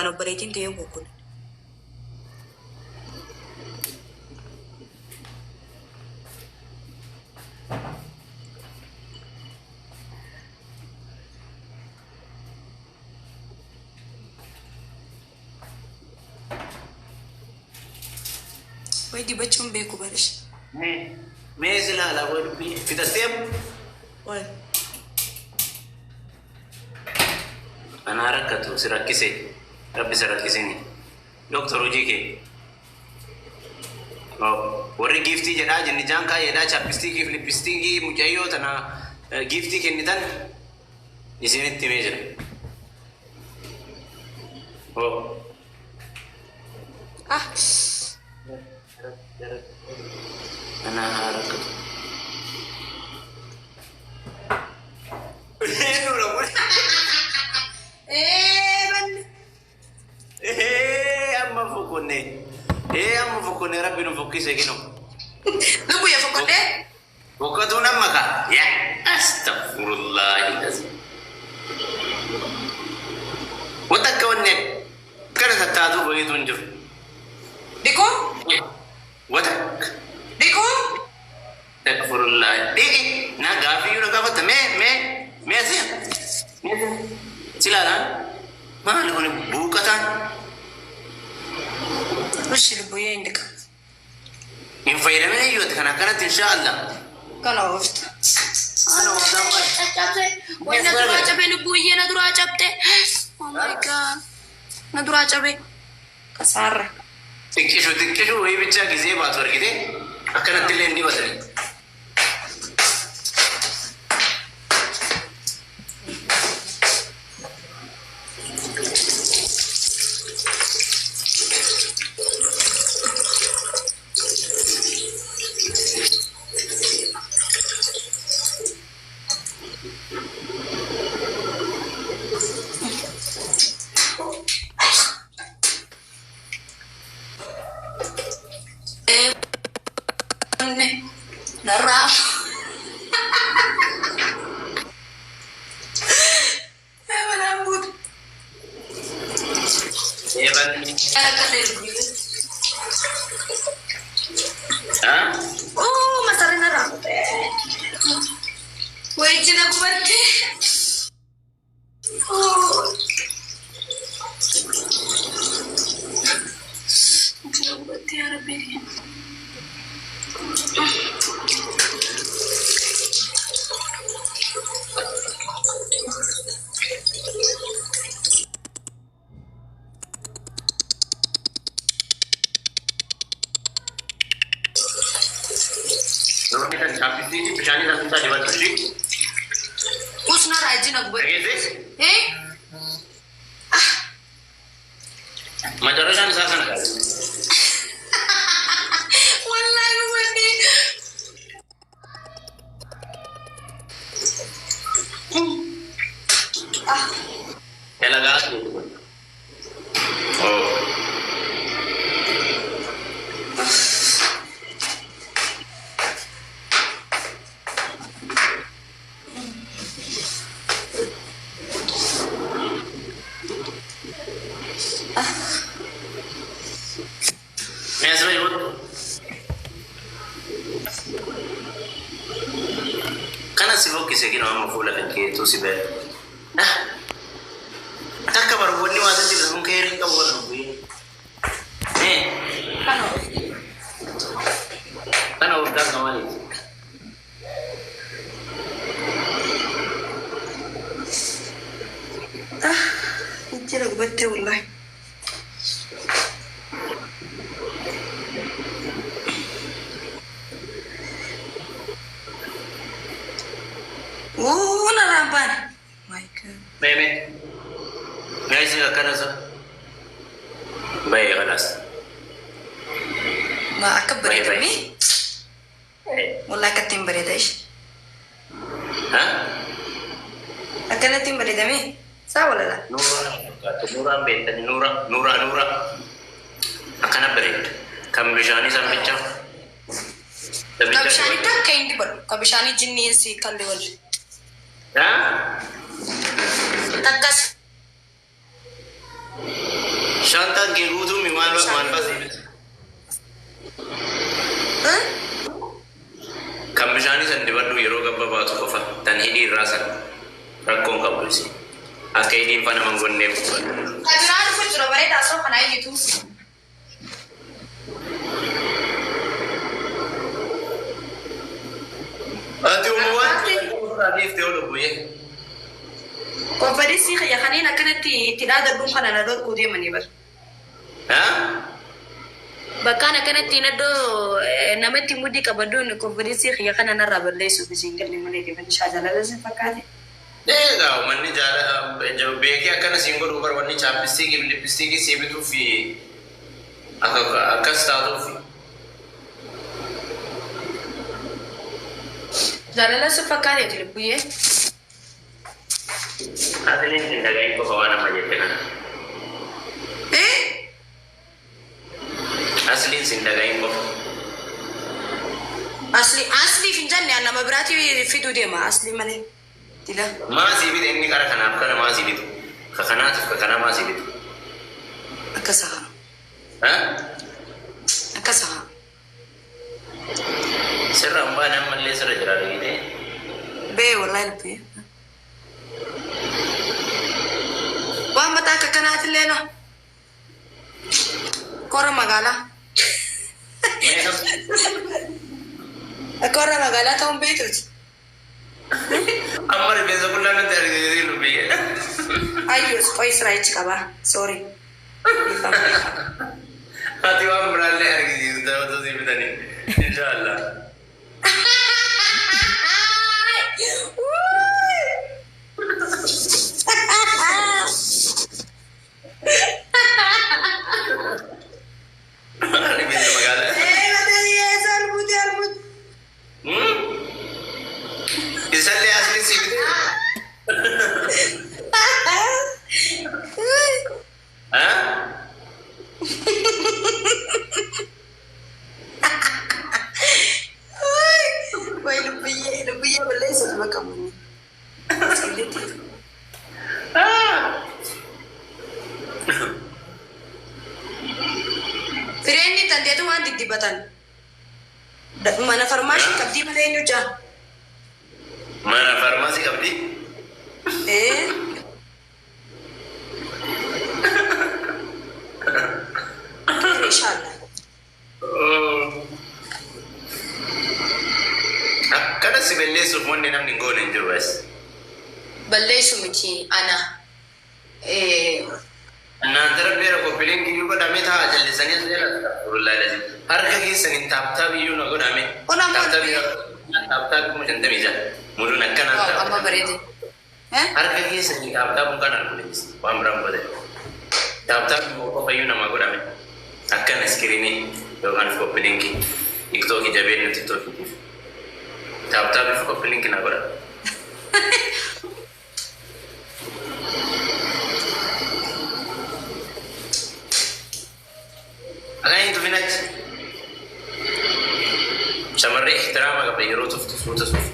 Waan obboleettiin ta'ee kun. Way dibachuun beeku barish. Mee mee si laala way dubbii fixattee Wal. Anaa rakkatu si rakkise rabbi si rakkisini. Doktor hojii kee. Oh, warri giiftii jedhaa jinni jaankaa jedhaa chappistiikii fi lippistiikii mucayyoo tana giiftii kennitan isinitti himee jira. Oh. Ah. Anaa haa rakkatu. Eenyudha kun? Ee banne. Ee amma fokonne. Ee amma fokonne rabbi nu fokkise kino. Lubbu ya fokodhee. Fokkatuun amma ka. Yaa astaghfirullahi azim. Wanta akka wanni akkana tattaatu baay'eetu hin jiru. Dhiquu? Wanta akka. Dhiquu? Astaghfirullah. Dhiqi na gaafiyyuu na gaafatta mee mee mee asii mee si ilaalaan maali kun buuqataan Ushi lubbuyyee hin dhiqa. Hin fayyadamin iyyuu kan akkanatti insha Allah. Kana oofta. Kana ooftaa maali? Caccabse. Way na duraa cabe lubbuyyee na duraa cabte. Oh my God. Na duraa cabe. Kasaarra. Xiqqishu xiqqishu wayii bichaa gizee baatu argite akkanatti illee hin dibatani. Narraa. Manaan buutu. Eeban. Akka lubbuyyee. Ah? Oh, masarri narraa kutee. Way jina gubattee. Oh. Jina gubattee yaa Rabbi. Namni kan chappistiikii bishaanii kan dibatu ishii. Us narraa jina gubattee. Dhageesses? Eh? Macarrashaan isaa sana. Wallahi gubadhee. Ah. Dalagaa. Oh. Mee asirra jiru. Kana si fokkise kino amma fuula kan keetu si bee. Takka barboonni waa sitti kun keeriin qabu warra dubbii. Mee Kana oofta. kana ooftaa akka maaliiti? Ah. Jina gubattee wallahi. Wuu narraan baane. My God. Mee mee. Mee isin akkana sa. Bahee kalaas. Ma akka Baay'ee bareedame. Wallahi akka ittiin bareeda ishee. Ha? Akkanatti hin bareedame. Saa walala. Nuuraa fakkaatu. Nuuraan beektani nuura nuura nuura. Akkana bareeda. Kan bishaanii san bichaa. Ka bishaanii takka hin dibadhu. Ka bishaanii jinniin si kalli wal. Ha? Takkas. kee guutuun maal maal fa'aa? Kan bishaanii san dibadhu yeroo gabba baatu qofa tan hidhii irraa san rakkoon qabdu isi. Akka hidhiin fa nama hin gonneef dibadhu. Ka biraa dhufu jira bareedaa osoo kanaa iyyitu. Ati umu waan ofirraa dhiifte yoo lubbuyyee. Konfadensii kiyya kaniin akkanatti itti dhaadadhuun kana na dhorkuu deemanii bar. Bakkaan akkanatti naddoo namatti mudii qabadhuun konfidensii kiyya kana narraa balleessuuf isin galle malee deemanii shaa jaalala isin fakkaate. Egaa uummanni jaala beekee akkana siin godhuu bar wanni chaappistiikii fi lippistiikii sii bituuf fi akkas taatuuf. Jaalala isin fakkaateeti lubbuyyee. Asliin hin dhagahin qofa waan amma jette kana. Eh? Asliin sin dhagahin qofa. Asli asliif hin jenne an nama biraati fiduu deema asli malee. Dila. Maa sii bite inni qara kanaaf kana maa sii bitu? Ka kanaatiif ka kanaa maa sii bitu? Akkas haa. Ha? Akkas haa. Sirra hin baane ammallee sirra jira argitee. Bee wallahi lubbee. Waan mataa akka kanaatillee na. Korra magaalaa. Akka warra magaalaa ta'uun beektuuti. Amma rifeensa qullaa nutti argisiisii lubbiyyee. Ayyoo qoyi siraayichi qabaa. Sorry. Dhiifama. Ati waan biraallee argisiista otoo si bitanii. Inshaallah. Rifeensa magaalaa. Isallee asli si bitee? Way lubbiyyee lubbiyyee balleessuuf bakka bu'u. Fireenni tanteetu waan diddibatan. Mana farmaashii qabdii malee eenyu jaa? Mana farmaasii qabdi? Ee. Inshallah. Akkana si balleessuuf wanni namni hin goone hin jiru bas. Balleessu miti ana. Naanta rabbi era koppiliin kiyyuu godhame ta'a jallisanii as jala astaghfirullah lazim. Harka keessaniin taaptaap iyyuu na godhame. Kun ammoo Taaptaap taaptaap 56,000. Muluun akkanaan Amma taaptaap. bareede. Harka keessaniin taaptaap kanaan kunis waan biraan godhe. Taaptaap qofa iyyuu nama godhame. Akkana iskiriinii yookaan koppiliinkii. Tiktookii jabeenya tiktookiitiif. Taaptaap fi koppiliinkii na godha. Akkana hin tufin achi. Shamarree ihtiraama qaba yeroo tuftu suuta suuta.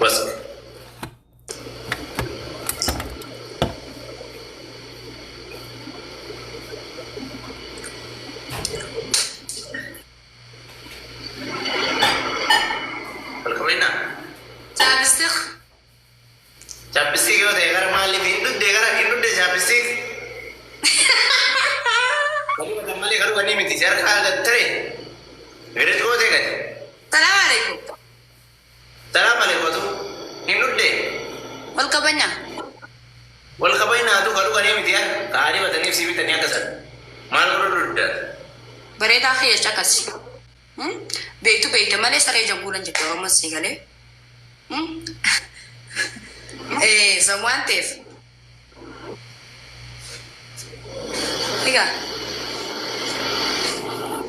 Wask. Wal kabajnaa? Chapstick. Chapstick yoo ta'e gara maaliif hin dhugde gara hin dhugde chapstick? Kan malee garuu kan miti si harka ture. Gadi gootee gadi. Salaam alaikum. Salaam alaikum hin dhugde. Wal kabajnaa. Wal kabajnaatu kan dhuganii miti yaa. Ka'anii bataniif si bitanii akkasan. Maal godhu dhugda? Bareedaa kiyya caqasi. Beektu beekte malee saree jaguulan jette Oromoon sii galee. San waan ta'eef. Egaa.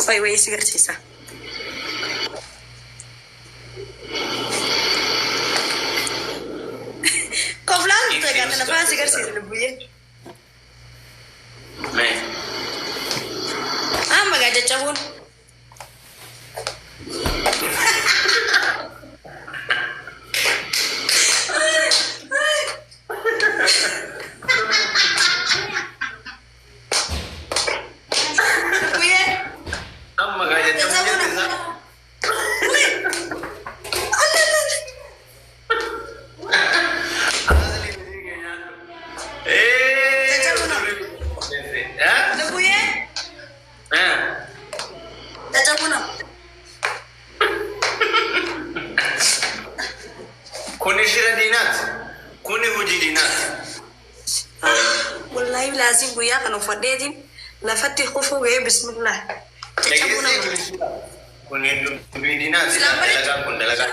Qoy wayii si garsiisa. Koflaan turte egaa kana faan si garsiisa lubbuyyee. Mee. Amma gaa caccabuun. Wallaahi laasiin guyyaa kana uffadheetiin lafatti kufuu ga'ee bismillah. Caccabuu nama. Kun dubbiidinaati. Silaan bareedu. Dalagaan kun dalagaa.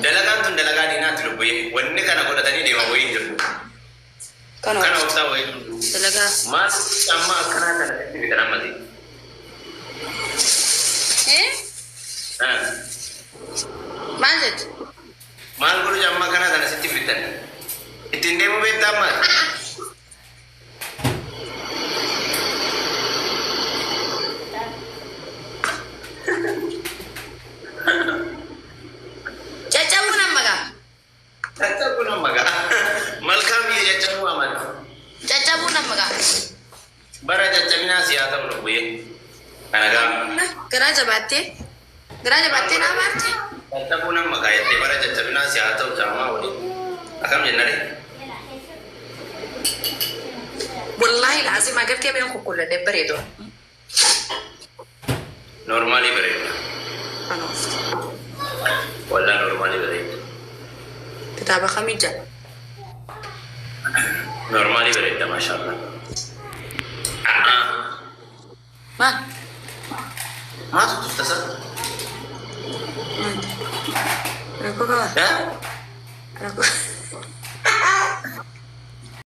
Dalagaan tun dalagaa diinaati lubbuyyee. Wanni kana godhatanii deeman wayii hin jiru. Kana Kana obsaa wayii hin jiru. dalagaa. Maal amma akkanaa kana itti bitan ammati? Eh? Maal jettu? Maal godhu amma akkanaa kana sitti bitan? Ittiin deemuu beektaa ammaa? Caccabuu nama gaa. Caccabuu nama gaa. Malkaan biyya caccabuu amala. Caccabuu nama gaa. Bara caccabinaa siyaa ta'u lubbuyyee. Kana gaa. Garaa jabaattee. Garaa jabaattee naa baarte. Caccabuu nama gaa jettee bara caccabinaa siyaa ta'u caamaa waliin. Akkam jennare? Wallaahi laazim agartee mee kukkulladhe bareedu. Normaalii bareeda. Kanaaf. Wallaa normaalii bareeda. Kitaaba kamii jala? Normaalii bareeda maashaallah. Maal? Maatu tufta sa? Rakkoo qaba. Haa? Rakkoo.